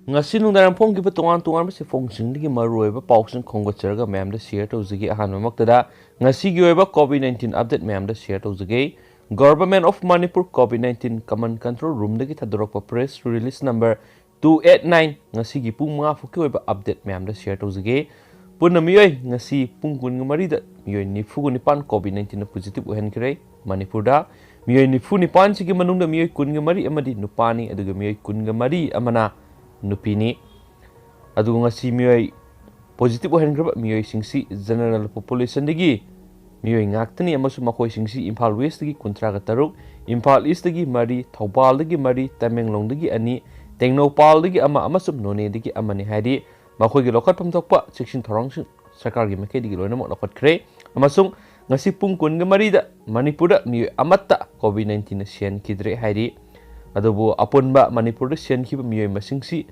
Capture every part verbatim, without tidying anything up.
ꯉꯁꯤ ꯅꯨꯡꯗꯥꯡ ꯐꯣꯡꯈꯤꯕ ꯇꯣꯉꯥꯟ ꯇꯣꯉꯥꯟꯕ ꯆꯦꯐꯣꯡꯁꯤꯡꯗꯒꯤ ꯃꯔꯨꯑꯣꯏꯕ ꯄꯥꯎꯁꯤꯡ ꯈꯣꯝꯒꯠꯆꯔꯒ ꯃꯌꯥꯝꯗ ꯁꯤꯌꯔ ꯇꯧꯖꯒꯦ꯫ ꯑꯍꯥꯟꯕꯃꯛꯇꯗ ꯉꯁꯤꯒꯤ ꯑꯣꯏꯕ ꯀꯣꯚꯤꯗ ꯅꯥꯏꯟꯇꯤꯟ ꯑꯞꯗꯦꯠ ꯃꯌꯥꯝꯗ ꯁꯤꯌꯔ ꯇꯧꯖꯒꯦ꯫ Government of Manipur COVID nineteen Command Control Roomꯗꯒꯤ ꯊꯥꯗꯣꯔꯛꯄ press release number two eight nine, ꯉꯁꯤꯒꯤ ꯄꯨꯡ ꯃꯉꯥ ꯐꯥꯎꯀꯤ ꯑꯣꯏꯕ ꯑꯞꯗꯦꯠ ꯃꯌꯥꯝꯗ ꯁꯤꯌꯔ ꯇꯧꯖꯒꯦ꯫ ꯄꯨꯟꯅ ꯃꯤꯑꯣꯏ ꯉꯁꯤ ꯄꯨꯡ ꯀꯨꯟꯒ ꯃꯔꯤꯗ ꯃꯤꯑꯣꯏ ꯅꯤꯐꯨꯒ ꯅꯤꯄꯥꯟ ꯀꯣꯚꯤꯗ ꯅꯥꯏꯟꯇꯤꯟꯅ ꯄꯣꯖꯤꯇꯤꯚ ꯑꯣꯏꯍꯟꯈ꯭ꯔꯦ꯫ ꯃꯅꯤꯄꯨꯔꯗ ꯃꯤꯑꯣꯏ ꯅꯤꯐꯨ ꯅꯤꯄꯥꯟꯁꯤꯒꯤ ꯃꯅꯨꯡꯗ ꯃꯤꯑꯣꯏ ꯀꯨꯟꯒ ꯃꯔꯤ ꯑꯃꯗꯤ ꯅꯨꯄꯥꯅꯤ, ꯑꯗꯨꯒ ꯃꯤꯑꯣꯏ ꯀꯨꯟꯒ ꯃꯔꯤ ꯑꯃꯅ ꯅꯨꯄꯤꯅꯤ꯫ ꯑꯗꯨꯒ ꯉꯁꯤ ꯃꯤꯑꯣꯏ ꯄꯣꯖꯤꯇꯤꯚ ꯑꯣꯏꯍꯟꯈ꯭ꯔꯕ ꯃꯤꯑꯣꯏꯁꯤꯡꯁꯤ ꯖꯦꯅꯔꯦꯜ ꯄꯣꯄꯨꯂꯦꯁꯟꯗꯒꯤ ꯃꯤꯑꯣꯏ ꯉꯥꯛꯇꯅꯤ, ꯑꯃꯁꯨꯡ ꯃꯈꯣꯏꯁꯤꯡꯁꯤ ꯏꯝꯐꯥꯜ ꯋꯦꯁꯇꯒꯤ ꯀꯨꯟꯊ꯭ꯔꯥꯒ ꯇꯔꯨꯛ, ꯏꯝꯐꯥꯜ ꯏꯁꯇꯒꯤ ꯃꯔꯤ, ꯊꯧꯕꯥꯜꯗꯒꯤ ꯃꯔꯤ, ꯇꯃꯦꯡꯂꯣꯡꯗꯒꯤ ꯑꯅꯤ, ꯇꯦꯡꯅꯧꯄꯥꯜꯗꯒꯤ ꯑꯃ ꯑꯃꯁꯨꯡ ꯅꯣꯅꯦꯗꯒꯤ ꯑꯃꯅꯤ ꯍꯥꯏꯔꯤ꯫ ꯃꯈꯣꯏꯒꯤ ꯂꯧꯈꯠꯐꯝ ꯊꯣꯛꯄ ꯆꯦꯛꯁꯤꯟ ꯊꯧꯔꯥꯡꯁꯤꯡ ꯁꯔꯀꯥꯔꯒꯤ ꯃꯥꯏꯀꯩꯗꯒꯤ ꯂꯣꯏꯅꯃꯛ ꯂꯧꯈꯠꯈ꯭ꯔꯦ, ꯑꯃꯁꯨꯡ ꯉꯁꯤ ꯄꯨꯡ ꯀꯨꯟꯒ ꯃꯔꯤꯗ ꯃꯅꯤꯄꯨꯔꯗ ꯃꯤꯑꯣꯏ ꯑꯃꯠꯇ ꯀꯣꯚꯤꯗ ꯅꯥꯏꯟꯇꯤꯟꯅ ꯁꯤꯍꯟꯈꯤꯗ꯭ꯔꯦ ꯍꯥꯏꯔꯤ꯫ ꯑꯗꯨꯕꯨ ꯑꯄꯨꯟꯕ ꯃꯅꯤꯄꯨꯔꯗ ꯁꯤꯍꯟꯈꯤꯕ ꯃꯤꯑꯣꯏ ꯃꯁꯤꯡꯁꯤ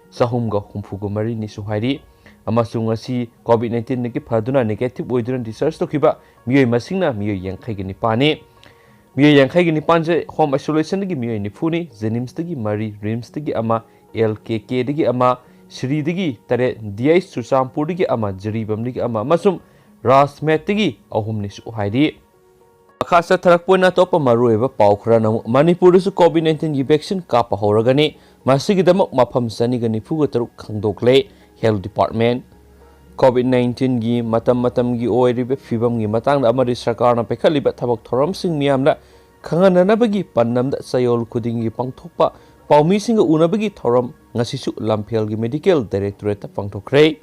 ꯆꯍꯨꯝꯒ ꯍꯨꯝꯐꯨꯒ ꯃꯔꯤꯅꯤꯁꯨ ꯍꯥꯏꯔꯤ, ꯑꯃꯁꯨꯡ ꯉꯁꯤ ꯀꯣꯚꯤꯗ ꯅꯥꯏꯟꯇꯤꯟꯗꯒꯤ ꯐꯗꯨꯅ ꯅꯦꯒꯦꯇꯤꯚ ꯑꯣꯏꯗꯨꯅ ꯗꯤꯁꯆꯥꯔꯖ ꯇꯧꯈꯤꯕ ꯃꯤꯑꯣꯏ ꯃꯁꯤꯡꯅ ꯃꯤꯑꯣꯏ ꯌꯥꯡꯈꯩꯒ ꯅꯤꯄꯥꯟꯅꯤ꯫ ꯃꯤꯑꯣꯏ ꯌꯥꯡꯈꯩꯒ ꯅꯤꯄꯥꯟꯁꯦ ꯍꯣꯝ ꯑꯥꯏꯁꯣꯂꯦꯁꯟꯗꯒꯤ ꯃꯤꯑꯣꯏ ꯅꯤꯐꯨꯅꯤ, ꯖꯦꯅꯤꯝꯁꯇꯒꯤ ꯃꯔꯤ, ꯔꯤꯝꯁꯇꯒꯤ ꯑꯃ, ꯑꯦꯜ ꯀꯦ ꯀꯦꯗꯒꯤ ꯑꯃ, ꯁꯤꯔꯤꯗꯒꯤ ꯇꯔꯦꯠ, ꯗꯤ ꯑꯩꯆ ꯆꯨꯔꯆꯥꯟꯄꯨꯔꯗꯒꯤ ꯑꯃ, ꯖꯤꯔꯤꯕꯥꯝꯗꯒꯤ ꯑꯃ ꯑꯃꯁꯨꯡ ꯔꯥꯖꯃꯦꯠꯇꯒꯤ ꯑꯍꯨꯝꯅꯤꯁꯨ ꯍꯥꯏꯔꯤ꯫ ꯃꯈꯥ ꯆꯠꯊꯔꯛꯄ ꯑꯣꯏꯅ ꯑꯇꯣꯞꯄ ꯃꯔꯨꯑꯣꯏꯕ ꯄꯥꯎ ꯈꯔꯅ ꯑꯃꯨꯛ ꯃꯅꯤꯄꯨꯔꯗꯁꯨ ꯀꯣꯚꯤꯗ ꯅꯥꯏꯟꯇꯤꯟꯒꯤ ꯚꯦꯛꯁꯤꯟ ꯀꯥꯞꯄ ꯍꯧꯔꯒꯅꯤ꯫ ꯃꯁꯤꯒꯤꯗꯃꯛ ꯃꯐꯝ ꯆꯅꯤꯒ ꯅꯤꯐꯨꯒ ꯇꯔꯨꯛ ꯈꯪꯗꯣꯛꯂꯦ꯫ Health department. ꯀꯣꯚꯤꯗ ꯅꯥꯏꯟꯇꯤꯟꯒꯤ ꯃꯇꯝ ꯃꯇꯝꯒꯤ ꯑꯣꯏꯔꯤꯕ ꯐꯤꯕꯝꯒꯤ ꯃꯇꯥꯡꯗ ꯑꯃꯗꯤ ꯁꯔꯀꯥꯔꯅ ꯄꯥꯏꯈꯠꯂꯤꯕ ꯊꯕꯛ ꯊꯧꯔꯝꯁꯤꯡ ꯃꯤꯌꯥꯝꯗ ꯈꯪꯍꯟꯅꯅꯕꯒꯤ ꯄꯥꯟꯗꯝꯗ ꯆꯌꯣꯜ ꯈꯨꯗꯤꯡꯒꯤ ꯄꯥꯡꯊꯣꯛꯄ ꯄꯥꯎꯃꯤꯁꯤꯡꯒ ꯎꯅꯕꯒꯤ ꯊꯧꯔꯝ ꯉꯁꯤꯁꯨ ꯂꯝꯐꯦꯜꯒꯤ ꯃꯦꯗꯤꯀꯦꯜ ꯗꯥꯏꯔꯦꯛꯇꯣꯔꯦꯠꯇ ꯄꯥꯡꯊꯣꯛꯈ꯭ꯔꯦ꯫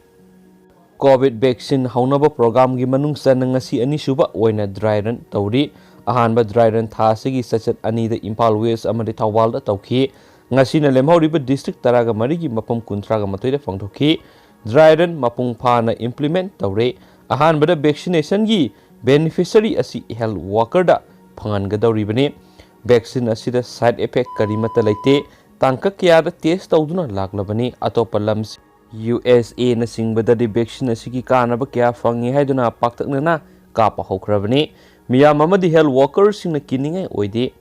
ꯀꯣꯚꯤꯗ ꯚꯦꯛꯁꯤꯟ ꯍꯧꯅꯕ ꯄ꯭ꯔꯣꯒ꯭ꯔꯥꯝꯒꯤ ꯃꯅꯨꯡ ꯆꯟꯅ ꯉꯁꯤ ꯑꯅꯤꯁꯨꯕ ꯑꯣꯏꯅ ꯗ꯭ꯔꯥꯏ ꯔꯟ ꯇꯧꯔꯤ꯫ ꯑꯍꯥꯟꯕ ꯗ꯭ꯔꯥꯏ ꯔꯟ ꯊꯥ ꯑꯁꯤꯒꯤ ꯆꯩꯆꯠ ꯑꯅꯤꯗ ꯏꯝꯐꯥꯜ ꯋꯦꯁ ꯑꯃꯗꯤ ꯊꯧꯕꯥꯜꯗ ꯇꯧꯈꯤ꯫ ꯉꯁꯤꯅ ꯂꯦꯝꯍꯧꯔꯤꯕ ꯗꯤꯁꯇ꯭ꯔꯤꯛ ꯇꯔꯥꯒ ꯃꯔꯤꯒꯤ ꯃꯐꯝ ꯀꯨꯟꯊ꯭ꯔꯥꯒ ꯃꯥꯊꯣꯏꯗ ꯄꯥꯡꯊꯣꯛꯈꯤ꯫ ꯗ꯭ꯔꯥꯏ ꯔꯟ ꯃꯄꯨꯡ ꯐꯥꯅ ꯏꯝꯄ꯭ꯂꯤꯃꯦꯟꯠ ꯇꯧꯔꯦ꯫ ꯑꯍꯥꯟꯕꯗ ꯚꯦꯛꯁꯤꯅꯦꯁꯟꯒꯤ ꯕꯦꯅꯤꯐꯤꯁꯔꯤ ꯑꯁꯤ ꯍꯦꯜꯊ ꯋꯥꯀꯔꯗ ꯐꯪꯍꯟꯒꯗꯧꯔꯤꯕꯅꯤ꯫ ꯚꯦꯛꯁꯤꯟ ꯑꯁꯤꯗ ꯁꯥꯏꯗ ꯏꯐꯦꯛ ꯀꯔꯤꯃꯠꯇ ꯂꯩꯇꯦ꯫ ꯇꯥꯡꯀꯛ ꯀꯌꯥꯗ ꯇꯦꯁ ꯇꯧꯗꯨꯅ ꯂꯥꯛꯂꯕꯅꯤ꯫ ꯑꯇꯣꯞꯄ ꯂꯝꯁꯤꯡ, ꯌꯨ ꯑꯦꯁ ꯑꯦꯅꯆꯤꯡꯕꯗꯗꯤ ꯚꯦꯛꯁꯤꯟ ꯑꯁꯤꯒꯤ ꯀꯥꯟꯅꯕ ꯀꯌꯥ ꯐꯪꯏ ꯍꯥꯏꯗꯨꯅ ꯄꯥꯛꯇꯛꯅꯅ ꯀꯥꯞꯄ ꯍꯧꯈ꯭ꯔꯕꯅꯤ꯫ ꯃꯤꯌꯥꯝ ꯑꯃꯗꯤ ꯍꯦꯜꯊ ꯋꯥꯀꯔꯁꯤꯡꯅ ꯀꯤꯅꯤꯡꯉꯥꯏ ꯑꯣꯏꯗꯦ꯫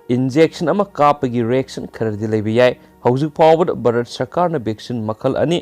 injection ꯑꯃ ꯀꯥꯞꯄꯒꯤ reaction ꯈꯔꯗꯤ ꯂꯩꯕ ꯌꯥꯏ꯫ ꯍꯧꯖꯤꯛ ꯐꯥꯎꯕꯗ ꯚꯥꯔꯠ ꯁꯔꯀꯥꯔꯅ vaccine ꯃꯈꯜ ꯑꯅꯤ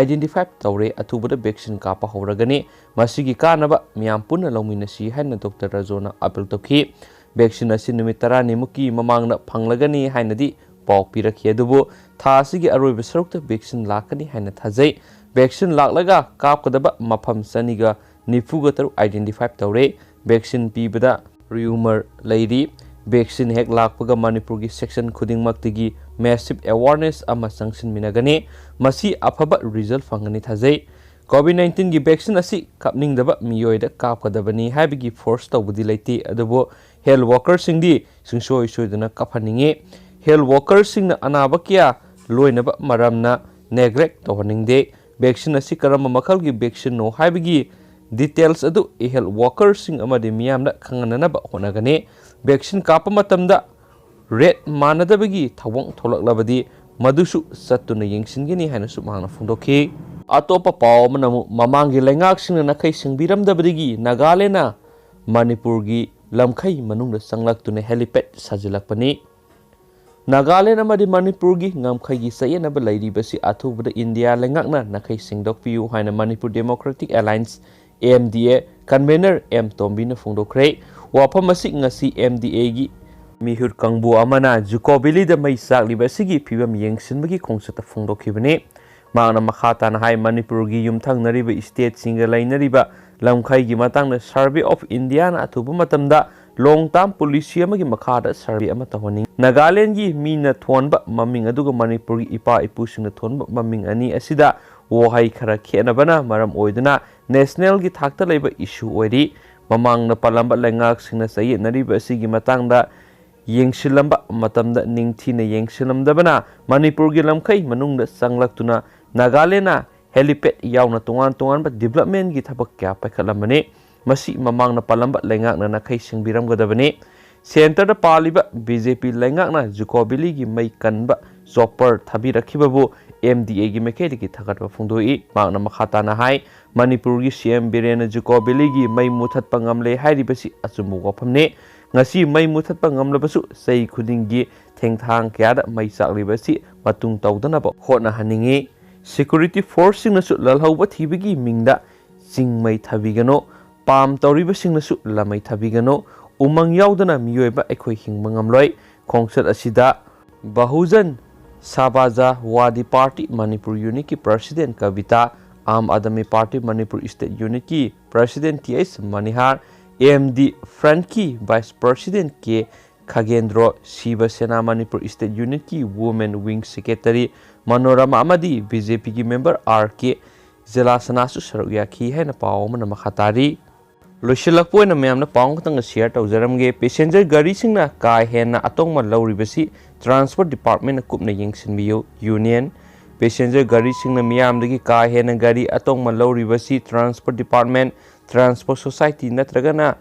identify ꯇꯧꯔꯦ꯫ ꯑꯊꯨꯕꯗ vaccine ꯀꯥꯞꯄ ꯍꯧꯔꯒꯅꯤ꯫ ꯃꯁꯤꯒꯤ ꯀꯥꯟꯅꯕ ꯃꯤꯌꯥꯝ ꯄꯨꯟꯅ ꯂꯧꯃꯤꯟꯅꯁꯤ ꯍꯥꯏꯅ ꯗꯣꯛꯇꯔ ꯔꯥꯖꯣꯅ appeal ꯇꯧꯈꯤ꯫ Vaccine ꯑꯁꯤ ꯅꯨꯃꯤꯠ ꯇꯔꯥꯅꯤꯃꯨꯛꯀꯤ ꯃꯃꯥꯡꯗ ꯐꯪꯂꯒꯅꯤ ꯍꯥꯏꯅꯗꯤ ꯄꯥꯎ ꯄꯤꯔꯛꯈꯤ, ꯑꯗꯨꯕꯨ ꯊꯥ ꯑꯁꯤꯒꯤ ꯑꯔꯣꯏꯕ ꯁꯔꯨꯛꯇ vaccine ꯂꯥꯛꯀꯅꯤ ꯍꯥꯏꯅ ꯊꯥꯖꯩ꯫ Vaccine ꯂꯥꯛꯂꯒ ꯀꯥꯞꯀꯗꯕ ꯃꯐꯝ ꯆꯅꯤꯒ ꯅꯤꯐꯨꯒ ꯇꯔꯨꯛ identify ꯇꯧꯔꯦ꯫ Vaccine ꯄꯤꯕꯗ rumour ꯂꯩꯔꯤ꯫ Vaccine ꯍꯦꯛ ꯂꯥꯛꯄꯒ ꯃꯅꯤꯄꯨꯔꯒꯤ section ꯈꯨꯗꯤꯡꯃꯛꯇꯒꯤ massive awareness ꯑꯃ ꯆꯪꯁꯤꯟꯃꯤꯟꯅꯒꯅꯤ꯫ ꯃꯁꯤ ꯑꯐꯕ result ꯐꯪꯒꯅꯤ ꯊꯥꯖꯩ꯫ COVID nineteenꯒꯤ vaccine ꯑꯁꯤ ꯀꯥꯞꯅꯤꯡꯗꯕ ꯃꯤꯑꯣꯏꯗ ꯀꯥꯞꯀꯗꯕꯅꯤ ꯍꯥꯏꯕꯒꯤ force ꯇꯧꯕꯗꯤ ꯂꯩꯇꯦ, ꯑꯗꯨꯕꯨ health workerꯁꯤꯡꯗꯤ ꯁꯨꯡꯁꯣꯏ ꯁꯣꯏꯗꯅ ꯀꯥꯞꯍꯟꯅꯤꯡꯉꯤ꯫ Health workerꯁꯤꯡꯅ ꯑꯅꯥꯕ ꯀꯌꯥ ꯂꯣꯏꯅꯕ ꯃꯔꯝꯅ neglect ꯇꯧꯍꯟꯅꯤꯡꯗꯦ꯫ Vaccine ꯑꯁꯤ ꯀꯔꯝꯕ ꯃꯈꯜꯒꯤ vaccineꯅꯣ ꯍꯥꯏꯕꯒꯤ details ꯑꯗꯨ health workerꯁꯤꯡ ꯑꯃꯗꯤ ꯃꯤꯌꯥꯝꯗ ꯈꯪꯍꯟꯅꯅꯕ ꯍꯣꯠꯅꯒꯅꯤ꯫ Vaccine ꯀꯥꯞꯄ ꯃꯇꯝꯗ rate ꯃꯥꯟꯅꯗꯕꯒꯤ ꯊꯧꯑꯣꯡ ꯊꯣꯛꯂꯛꯂꯕꯗꯤ ꯃꯗꯨꯁꯨ ꯆꯠꯇꯨꯅ ꯌꯦꯡꯁꯤꯟꯒꯅꯤ ꯍꯥꯏꯅꯁꯨ ꯃꯍꯥꯛꯅ ꯐꯣꯡꯗꯣꯛꯈꯤ꯫ ꯑꯇꯣꯞꯄ ꯄꯥꯎ ꯑꯃꯅ ꯑꯃꯨꯛ ꯃꯃꯥꯡꯒꯤ ꯂꯩꯉꯥꯛꯁꯤꯡꯅ ꯅꯥꯈꯩ ꯁꯤꯡꯕꯤꯔꯝꯗꯕꯗꯒꯤ ꯅꯥꯒꯥꯂꯦꯟꯅ ꯃꯅꯤꯄꯨꯔꯒꯤ ꯂꯝꯈꯩ ꯃꯅꯨꯡꯗ ꯆꯪꯂꯛꯇꯨꯅ helipad ꯁꯥꯖꯤꯜꯂꯛꯄꯅꯤ꯫ ꯅꯥꯒꯥꯂꯦꯟ ꯑꯃꯗꯤ ꯃꯅꯤꯄꯨꯔꯒꯤ ꯉꯝꯈꯩꯒꯤ ꯆꯌꯦꯠꯅꯕ ꯂꯩꯔꯤꯕꯁꯤ ꯑꯊꯨꯕꯗ ꯏꯟꯗꯤꯌꯥ ꯂꯩꯉꯥꯛꯅ ꯅꯥꯈꯩ ꯁꯦꯡꯗꯣꯛꯄꯤꯌꯨ ꯍꯥꯏꯅ Manipur Democratic Alliance, MDA, convener M ꯇꯣꯝꯕꯤꯅ ꯐꯣꯡꯗꯣꯛꯈ꯭ꯔꯦ꯫ ꯋꯥꯐꯝ ꯑꯁꯤ ꯉꯁꯤ MDAꯒꯤ ꯃꯤꯍꯨꯠ ꯀꯥꯡꯕꯨ ꯑꯃꯅ ꯖꯨꯀꯣ ꯚꯦꯂꯤꯗ ꯃꯩ ꯆꯥꯛꯂꯤꯕ ꯑꯁꯤꯒꯤ ꯐꯤꯕꯝ ꯌꯦꯡꯁꯤꯟꯕꯒꯤ ꯈꯣꯡꯆꯠꯇ ꯐꯣꯡꯗꯣꯛꯈꯤꯕꯅꯤ꯫ ꯃꯍꯥꯛꯅ ꯃꯈꯥ ꯇꯥꯅ ꯍꯥꯏ, ꯃꯅꯤꯄꯨꯔꯒꯤ ꯌꯨꯝꯊꯪꯅꯔꯤꯕ stateꯁꯤꯡꯒ ꯂꯩꯅꯔꯤꯕ ꯂꯝꯈꯩꯒꯤ ꯃꯇꯥꯡꯗ Survey of Indiaꯅ ꯑꯊꯨꯕ ꯃꯇꯝꯗ long term policy ꯑꯃꯒꯤ ꯃꯈꯥꯗ survey ꯑꯃ ꯇꯧꯍꯟꯅꯤꯡꯏ꯫ ꯅꯥꯒꯥꯂꯦꯟꯒꯤ ꯃꯤꯅ ꯊꯣꯟꯕ ꯃꯃꯤꯡ ꯑꯗꯨꯒ ꯃꯅꯤꯄꯨꯔꯒꯤ ꯏꯄꯥ ꯏꯄꯨꯁꯤꯡꯅ ꯊꯣꯟꯕ ꯃꯃꯤꯡ ꯑꯅꯤ ꯑꯁꯤꯗ ꯋꯥꯍꯩ ꯈꯔ ꯈꯦꯠꯅꯕꯅ ꯃꯔꯝ ꯑꯣꯏꯗꯨꯅ nationalꯒꯤ ꯊꯥꯛꯇ ꯂꯩꯕ issue ꯑꯣꯏꯔꯤ꯫ ꯃꯃꯥꯡꯗ ꯄꯜꯂꯝꯕ ꯂꯩꯉꯥꯛꯁꯤꯡꯅ ꯆꯌꯦꯠꯅꯔꯤꯕ ꯑꯁꯤꯒꯤ ꯃꯇꯥꯡꯗ ꯌꯦꯡꯁꯤꯜꯂꯝꯕ ꯃꯇꯝꯗ ꯅꯤꯡꯊꯤꯅ ꯌꯦꯡꯁꯤꯜꯂꯝꯗꯕꯅ ꯃꯅꯤꯄꯨꯔꯒꯤ ꯂꯝꯈꯩ ꯃꯅꯨꯡꯗ ꯆꯪꯂꯛꯇꯨꯅ ꯅꯥꯒꯥꯂꯦꯟꯅ helipad ꯌꯥꯎꯅ ꯇꯣꯉꯥꯟ ꯇꯣꯉꯥꯟꯕ developmentꯒꯤ ꯊꯕꯛ ꯀꯌꯥ ꯄꯥꯏꯈꯠꯂꯝꯕꯅꯤ꯫ ꯃꯁꯤ ꯃꯃꯥꯡꯗ ꯄꯥꯜꯂꯝꯕ ꯂꯩꯉꯥꯛꯅ ꯅꯥꯈꯩ ꯁꯤꯡꯕꯤꯔꯝꯒꯗꯕꯅꯤ꯫ Centreꯗ ꯄꯥꯜꯂꯤꯕ BJP ꯂꯩꯉꯥꯛꯅ ꯖꯨꯀꯣ ꯚꯦꯂꯤꯒꯤ ꯃꯩ ꯀꯟꯕ chopper ꯊꯥꯕꯤꯔꯛꯈꯤꯕꯕꯨ MDAꯒꯤ ꯃꯥꯏꯀꯩꯗꯒꯤ ꯊꯥꯒꯠꯄ ꯐꯣꯡꯗꯣꯛꯏ꯫ ꯃꯍꯥꯛꯅ ꯃꯈꯥ ꯇꯥꯅ ꯍꯥꯏ, ꯃꯅꯤꯄꯨꯔꯒꯤ CM ꯕꯤꯔꯦꯟꯅ ꯖꯨꯀꯣ ꯚꯦꯂꯤꯒꯤ ꯃꯩ ꯃꯨꯊꯠꯄ ꯉꯝꯂꯦ ꯍꯥꯏꯔꯤꯕꯁꯤ ꯑꯆꯨꯝꯕ ꯋꯥꯐꯝꯅꯤ꯫ ꯉꯁꯤ ꯃꯩ ꯃꯨꯊꯠꯄ ꯉꯝꯂꯕꯁꯨ ꯆꯍꯤ ꯈꯨꯗꯤꯡꯒꯤ ꯊꯦꯡꯊꯥꯡ ꯀꯌꯥꯗ ꯃꯩ ꯆꯥꯛꯂꯤꯕ ꯑꯁꯤ ꯃꯇꯨꯡ ꯇꯧꯗꯅꯕ ꯍꯣꯠꯅꯍꯟꯅꯤꯡꯏ꯫ Security forceꯁꯤꯡꯅꯁꯨ ꯂꯜꯍꯧꯕ ꯊꯤꯕꯒꯤ ꯃꯤꯡꯗ ꯆꯤꯡ ꯃꯩ ꯊꯥꯕꯤꯒꯅꯨ, ꯄꯥꯝ ꯇꯧꯔꯤꯕꯁꯤꯡꯅꯁꯨ ꯂꯃꯩ ꯊꯥꯕꯤꯒꯅꯨ꯫ ꯎꯃꯪ ꯌꯥꯎꯗꯅ ꯃꯤꯑꯣꯏꯕ ꯑꯩꯈꯣꯏ ꯍꯤꯡꯕ ꯉꯝꯂꯣꯏ꯫ ꯈꯣꯡꯆꯠ ꯑꯁꯤꯗ ꯕꯍꯨꯖꯟ ꯁꯥꯕꯥꯖꯥ ꯋꯥꯗꯤ ꯄꯥꯔꯇꯤ ꯃꯅꯤꯄꯨꯔ ꯌꯨꯅꯤꯠꯀꯤ president Kabita, Aam Aadmi party Manipur state ꯌꯨꯅꯤꯠꯀꯤ president T H Manihar, M D ꯐ꯭ꯔꯟꯠꯀꯤ vice president K Khagendro, Shiv Sena Manipur state ꯌꯨꯅꯤꯠꯀꯤ ꯋꯨꯃꯦꯟ ꯋꯤꯡ ꯁꯦꯀ꯭ꯔꯦꯇꯔꯤ ꯃꯅꯣꯔꯃꯥ ꯑꯃꯗꯤ ꯕꯤ ꯖꯦ ꯄꯤꯒꯤ ꯃꯦꯝꯕꯔ ꯑꯥꯔ ꯀꯦ ꯖꯦꯂꯥꯁꯅꯥꯁꯨ ꯁꯔꯨꯛ ꯌꯥꯈꯤ ꯍꯥꯏꯅ ꯄꯥꯎ ꯑꯃꯅ ꯃꯈꯥ ꯇꯥꯔꯤ꯫ ꯂꯣꯏꯁꯤꯜꯂꯛꯄ ꯑꯣꯏꯅ ꯃꯌꯥꯝꯅ ꯄꯥꯎ ꯑꯃꯈꯛꯇꯪꯒ ꯁꯤꯌꯔ ꯇꯧꯖꯔꯝꯒꯦ꯫ ꯄꯦꯁꯦꯟꯖꯔ ꯒꯥꯔꯤꯁꯤꯡꯅ ꯀꯥ ꯍꯦꯟꯅ ꯑꯇꯣꯡꯕ ꯂꯧꯔꯤꯕꯁꯤ ꯇ꯭ꯔꯥꯟꯁꯄꯣꯔꯠ ꯗꯤꯄꯥꯔꯠꯃꯦꯟꯅ ꯀꯨꯞꯅ ꯌꯦꯡꯁꯤꯟꯕꯤꯌꯨ꯫ ꯌꯨꯅꯤꯌꯟ ꯄꯦꯁꯦꯟꯖꯔ ꯒꯥꯔꯤꯁꯤꯡꯅ ꯃꯤꯌꯥꯝꯗꯒꯤ ꯀꯥ ꯍꯦꯟꯅ ꯒꯥꯔꯤ ꯑꯇꯣꯡꯕ ꯂꯧꯔꯤꯕꯁꯤ ꯇ꯭ꯔꯥꯟꯁꯄꯣꯔꯠ ꯗꯤꯄꯥꯔꯠꯃꯦꯟ, ꯇ꯭ꯔꯥꯟꯁꯄꯣꯔꯠ ꯁꯣꯁꯥꯏꯇꯤ ꯅꯠꯇ꯭ꯔꯒꯅ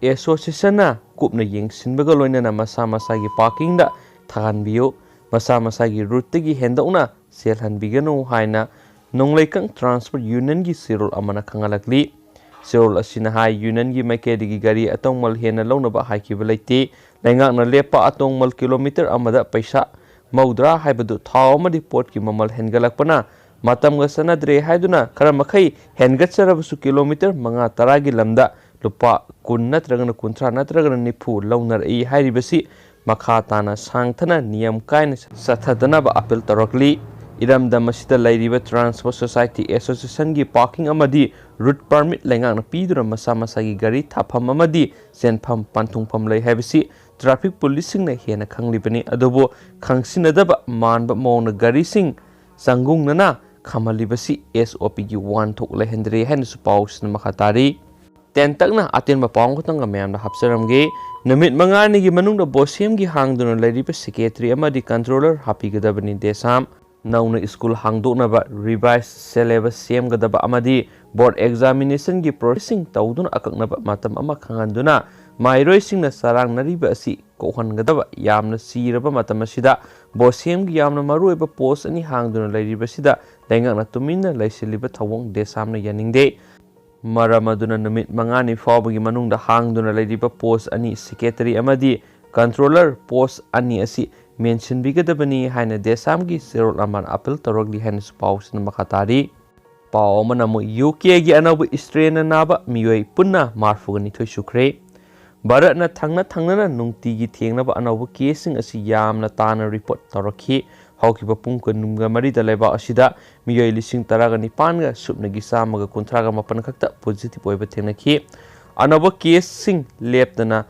ꯑꯦꯁꯣꯁꯤꯌꯦꯁꯟꯅ ꯀꯨꯞꯅ ꯌꯦꯡꯁꯤꯟꯕꯒ ꯂꯣꯏꯅꯅ ꯃꯁꯥ ꯃꯁꯥꯒꯤ ꯄꯥꯔꯀꯤꯡꯗ ꯊꯥꯍꯟꯕꯤꯌꯨ꯫ ꯃꯁꯥ ꯃꯁꯥꯒꯤ ꯔꯨꯠꯇꯒꯤ ꯍꯦꯟꯗꯣꯛꯅ ꯆꯦꯜꯍꯟꯕꯤꯒꯅꯨ ꯍꯥꯏꯅ ꯅꯣꯡꯂꯩꯀꯪ ꯇ꯭ꯔꯥꯟꯁꯄꯣꯔꯠ ꯌꯨꯅꯤꯌꯟꯒꯤ ꯆꯦꯔꯣꯜ ꯑꯃꯅ ꯈꯪꯍꯜꯂꯛꯂꯤ꯫ ꯆꯦꯔꯣꯜ ꯑꯁꯤꯅ ꯍꯥꯏ, ꯌꯨꯅꯤꯌꯟꯒꯤ ꯃꯥꯏꯀꯩꯗꯒꯤ ꯒꯥꯔꯤ ꯑꯇꯣꯡꯃꯜ ꯍꯦꯟꯅ ꯂꯧꯅꯕ ꯍꯥꯏꯈꯤꯕ ꯂꯩꯇꯦ꯫ ꯂꯩꯉꯥꯛꯅ ꯂꯦꯞꯄ ꯑꯇꯣꯡꯃꯜ ꯀꯤꯂꯣꯃꯤꯇꯔ ꯑꯃꯗ ꯄꯩꯁꯥ ꯃꯧꯗ꯭ꯔꯥ ꯍꯥꯏꯕꯗꯨ ꯊꯥꯎ ꯑꯃꯗꯤ ꯄꯣꯠꯀꯤ ꯃꯃꯜ ꯍꯦꯟꯒꯠꯂꯛꯄꯅ ꯃꯇꯝꯒ ꯆꯠꯅꯗ꯭ꯔꯦ ꯍꯥꯏꯗꯨꯅ ꯈꯔ ꯃꯈꯩ ꯍꯦꯟꯒꯠꯆꯔꯕꯁꯨ ꯀꯤꯂꯣꯃꯤꯇꯔ ꯃꯉꯥ ꯇꯔꯥꯒꯤ ꯂꯝꯗ ꯂꯨꯄꯥ ꯀꯨꯟ ꯅꯠꯇ꯭ꯔꯒꯅ ꯀꯨꯟꯊ꯭ꯔꯥ ꯅꯠꯇ꯭ꯔꯒꯅ ꯅꯤꯐꯨ ꯂꯧꯅꯔꯛꯏ ꯍꯥꯏꯔꯤꯕꯁꯤ ꯃꯈꯥ ꯇꯥꯅ ꯁꯥꯡꯊꯅ ꯅꯤꯌꯝ ꯀꯥꯏꯅ ꯆꯠꯊꯗꯅꯕ ꯑꯄꯤꯜ ꯇꯧꯔꯛꯂꯤ꯫ ꯏꯔꯝꯗꯝ ꯑꯁꯤꯗ ꯂꯩꯔꯤꯕ ꯇ꯭ꯔꯥꯟꯁꯄꯣꯔꯠ ꯁꯣꯁꯥꯏꯇꯤ ꯑꯦꯁꯣꯁꯤꯌꯦꯁꯟꯒꯤ ꯄꯥꯔꯀꯤꯡ ꯑꯃꯗꯤ ꯔꯨꯠ ꯄꯔꯃꯤꯠ ꯂꯩꯉꯥꯛꯅ ꯄꯤꯗꯨꯅ ꯃꯁꯥ ꯃꯁꯥꯒꯤ ꯒꯥꯔꯤ ꯊꯥꯐꯝ ꯑꯃꯗꯤ ꯆꯦꯟꯐꯝ ꯄꯟꯊꯨꯡꯐꯝ ꯂꯩ ꯍꯥꯏꯕꯁꯤ ꯇ꯭ꯔꯥꯐꯤꯛ ꯄꯨꯂꯤꯁꯁꯤꯡꯅ ꯍꯦꯟꯅ ꯈꯪꯂꯤꯕꯅꯤ꯫ ꯑꯗꯨꯕꯨ ꯈꯪꯁꯤꯟꯅꯗꯕ ꯃꯥꯟꯕ ꯃꯑꯣꯡꯗ ꯒꯥꯔꯤꯁꯤꯡ ꯆꯪꯒꯨꯡꯅꯅ ꯈꯥꯝꯍꯜꯂꯤꯕꯁꯤ ꯑꯦꯁ ꯑꯣ ꯄꯤꯒꯤ ꯋꯥꯍꯟꯊꯣꯛ ꯂꯩꯍꯟꯗ꯭ꯔꯦ ꯍꯥꯏꯅꯁꯨ ꯄꯥꯎꯁꯤꯅ ꯃꯈꯥ ꯇꯥꯔꯤ꯫ ꯇꯦꯟꯇꯛꯅ ꯑꯇꯦꯟꯕ ꯄꯥꯎ ꯑꯃꯈꯛꯇꯪꯒ ꯃꯌꯥꯝꯗ ꯍꯥꯞꯆꯔꯝꯒꯦ꯫ ꯅꯨꯃꯤꯠ ꯃꯉꯥꯅꯤꯒꯤ ꯃꯅꯨꯡꯗ ꯕꯣꯁꯦꯝꯒꯤ ꯍꯥꯡꯗꯨꯅ ꯂꯩꯔꯤꯕ ꯁꯦꯀ꯭ꯔꯦꯇꯔꯤ ꯑꯃꯗꯤ ꯀꯟꯇ꯭ꯔꯣꯂꯔ ꯍꯥꯞꯄꯤꯒꯗꯕꯅꯤ꯫ ꯗꯦꯁꯥꯝ ꯅꯧꯅ ꯁ꯭ꯀꯨꯜ ꯍꯥꯡꯗꯣꯛꯅꯕ ꯔꯤꯚꯥꯏꯁ ꯁꯦꯂꯦꯕꯁ ꯁꯦꯝꯒꯗꯕ ꯑꯃꯗꯤ ꯕꯣꯔꯗ ꯑꯦꯛꯖꯥꯃꯤꯅꯦꯁꯟꯒꯤ ꯄ꯭ꯔꯣꯁꯦꯁꯁꯤꯡ ꯇꯧꯗꯨꯅ ꯑꯀꯛꯅꯕ ꯃꯇꯝ ꯑꯃ ꯈꯪꯍꯟꯗꯨꯅ ꯃꯍꯩꯔꯣꯏꯁꯤꯡꯅ ꯆꯔꯥꯡꯅꯔꯤꯕ ꯑꯁꯤ ꯀꯣꯛꯍꯟꯒꯗꯕ꯫ ꯌꯥꯝꯅ ꯆꯤꯔꯕ ꯃꯇꯝ ꯑꯁꯤꯗ ꯕꯣꯁꯦꯝꯒꯤ ꯌꯥꯝꯅ ꯃꯔꯨꯑꯣꯏꯕ ꯄꯣꯁ ꯑꯅꯤ ꯍꯥꯡꯗꯨꯅ ꯂꯩꯔꯤꯕꯁꯤꯗ ꯂꯩꯉꯥꯛꯅ ꯇꯨꯃꯤꯟꯅ ꯂꯩꯁꯤꯜꯂꯤꯕ ꯊꯧꯑꯣꯡ ꯗꯦꯁꯥꯝꯅ ꯌꯥꯅꯤꯡꯗꯦ꯫ ꯃꯔꯝ ꯑꯗꯨꯅ ꯅꯨꯃꯤꯠ ꯃꯉꯥꯅꯤ ꯐꯥꯎꯕꯒꯤ ꯃꯅꯨꯡꯗ ꯍꯥꯡꯗꯨꯅ ꯂꯩꯔꯤꯕ ꯄꯣꯁ ꯑꯅꯤ, ꯁꯦꯀ꯭ꯔꯦꯇꯔꯤ ꯑꯃꯗꯤ ꯀꯟꯇ꯭ꯔꯣꯂꯔ ꯄꯣꯁ ꯑꯅꯤ ꯑꯁꯤ ꯃꯦꯟꯁꯤꯟꯕꯤꯒꯗꯕꯅꯤ ꯍꯥꯏꯅ ꯗꯦꯁꯥꯝꯒꯤ ꯆꯦꯔꯣꯜ ꯑꯃꯅ ꯑꯥꯄꯤꯜ ꯇꯧꯔꯛꯂꯤ ꯍꯥꯏꯅꯁꯨ ꯄꯥꯎꯁꯤꯅ ꯃꯈꯥ ꯇꯥꯔꯤ꯫ ꯄꯥꯎ ꯑꯃꯅ ꯑꯃꯨꯛ ꯌꯨ ꯀꯦꯒꯤ ꯑꯅꯧꯕ ꯏꯁꯇ꯭ꯔꯦꯟꯅ ꯅꯥꯕ ꯃꯤꯑꯣꯏ ꯄꯨꯟꯅ ꯃꯔꯤꯐꯨꯒ ꯅꯤꯊꯣꯏ ꯁꯨꯈ꯭ꯔꯦ꯫ ꯚꯥꯔꯠꯅ ꯊꯪꯅ ꯊꯪꯅꯅ ꯅꯨꯡꯇꯤꯒꯤ ꯊꯦꯡꯅꯕ ꯑꯅꯧꯕ ꯀꯦꯁꯁꯤꯡ ꯑꯁꯤ ꯌꯥꯝꯅ ꯇꯥꯅ ꯔꯤꯄꯣꯔꯠ ꯇꯧꯔꯛꯈꯤ꯫ ꯍꯧꯈꯤꯕ ꯄꯨꯡ ꯀꯨꯟꯒ ꯃꯔꯤꯗ ꯂꯩꯕꯥꯛ ꯑꯁꯤꯗ ꯃꯤꯑꯣꯏ ꯂꯤꯁꯤꯡ ꯇꯔꯥꯒ ꯅꯤꯄꯥꯟꯒ ꯁꯨꯞꯅꯒꯤ ꯆꯥꯝꯃꯒ ꯀꯨꯟꯊ꯭ꯔꯥꯒ ꯃꯥꯄꯟ ꯈꯛꯇ ꯄꯣꯖꯤꯇꯤꯚ ꯑꯣꯏꯕ ꯊꯦꯡꯅꯈꯤ꯫ ꯑꯅꯧꯕ ꯀꯦꯁꯁꯤꯡ ꯂꯦꯞꯇꯅ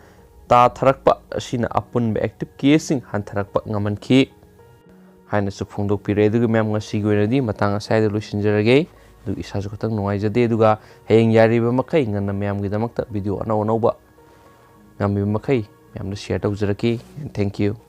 ꯇꯥꯊꯔꯛꯄ ꯑꯁꯤꯅ ꯑꯄꯨꯟꯕ ꯑꯦꯛꯇꯤꯚ ꯀꯦꯁꯁꯤꯡ ꯍꯟꯊꯔꯛꯄ ꯉꯝꯍꯟꯈꯤ ꯍꯥꯏꯅꯁꯨ ꯐꯣꯡꯗꯣꯛꯄꯤꯔꯦ꯫ ꯑꯗꯨꯒ ꯃꯌꯥꯝ, ꯉꯁꯤꯒꯤ ꯑꯣꯏꯅꯗꯤ ꯃꯇꯥꯡ ꯑꯁ꯭ꯋꯥꯏꯗ ꯂꯣꯏꯁꯤꯟꯖꯔꯒꯦ꯫ ꯑꯗꯨ ꯏꯁꯥꯁꯨ ꯈꯤꯇꯪ ꯅꯨꯡꯉꯥꯏꯖꯗꯦ꯫ ꯑꯗꯨꯒ ꯍꯌꯦꯡ ꯌꯥꯔꯤꯕ ꯃꯈꯩ ꯉꯟꯅ ꯃꯌꯥꯝꯒꯤꯗꯃꯛꯇ ꯚꯤꯗꯤꯑꯣ ꯑꯅꯧ ꯑꯅꯧꯕ ꯉꯝꯃꯤꯕ ꯃꯈꯩ ꯃꯌꯥꯝꯗ ꯁꯤꯌꯔ ꯇꯧꯖꯔꯛꯀꯦ꯫ Thank you꯫